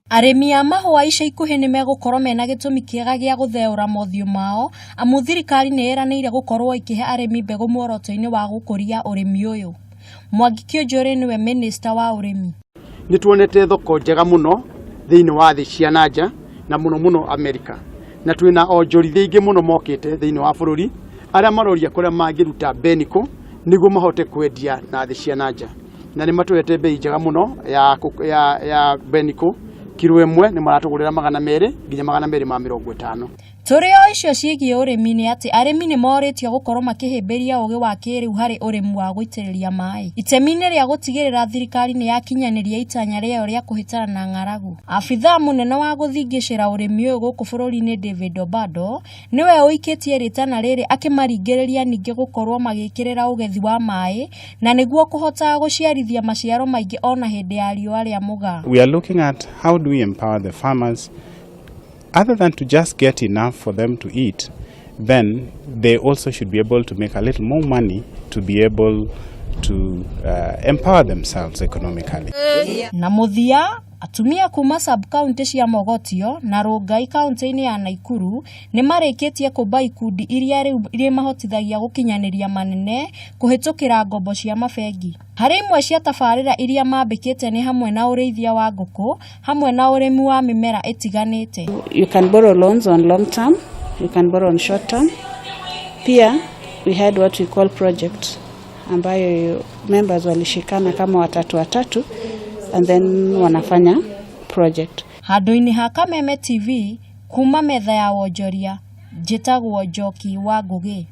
Arĩmi a mahũa ica ikuhĩ nĩmegũkorwo mena gĩtũmi kĩega gĩa gũtheũra mothiũ mao amu thirikari nĩĩranĩire gũkorwo ĩkĩhe arĩmi mbegũ muoroto-inĩ wa gũkũria ũrĩmi ũyũ. Mwangi Kĩũnjũrĩ nĩwe mĩnĩsta wa ũrĩmi. Nĩ tuonete thoko njega mũno thĩinĩ wa thĩ cia na nja na mũno mũno Amerika, na twĩna onjorithia aingĩ mũno mokĩte thĩinĩ wa bũrũri arĩa maroria kũrĩa mangĩruta mbenikũ nĩguo mahote kwendia na thĩ cia na nja, na nĩ matũhete mbei njega mũno ya, ya, ya mbenikũ kiro ĩmwe nĩ maratũgũrĩra 200 nginya 250. Tũrĩ o icio ciĩgiĩ ũrĩmi nĩ atĩ arĩmi nĩ morĩtio gũkorwo makĩhĩmbĩria ũgĩ wa kĩrĩu harĩ ũrĩmi wa gũitĩrĩria maĩ itemi-inĩ rĩa gũtigĩrĩra thirikari nĩ yakinyanĩria itanya rĩayo rĩa kũhĩtana na ng'aragu. Abithaa mũnene wa gũthingĩcĩra ũrĩmi ũyũ gũkũ bũrũri-inĩ David Obado nĩwe ũikĩtie rĩtana rĩrĩ akĩmaringĩrĩria ningĩ gũkorwo magĩkĩrĩra ũgethi wa maĩ na nĩguo kũhota gũciarithia maciaro maingĩ ona hĩndĩ ya riũa rĩa mũgaa. We are looking at how do we empower the farmers other than to just get enough for them to eat, then they also should be able to make a little more money to be able to empower themselves economically. Na mũthia atumia kuma sub-county cia Mogotio na Rongai kaunti-inĩ ya Nakuru nĩ marĩkĩtie kũmba ikundi iria rĩu irĩmahotithagia gũkinyanĩria manene kũhĩtũkĩra ngombo cia mabengi. Harĩ imwe cia tabarĩra iria mambĩkĩte nĩ hamwe na ũrĩithia wa ngũkũ hamwe na ũrĩmi wa mĩmera ĩtiganĩte. You can borrow loans on long term, you can borrow on short term. Pia we had what we call project ambayo members walishikana kama watatu watatu and then wanafanya project. Handũ-inĩ ha Kameme TV kuma metha ya wonjoria njĩtagwo Njoki wa Ngũgĩ.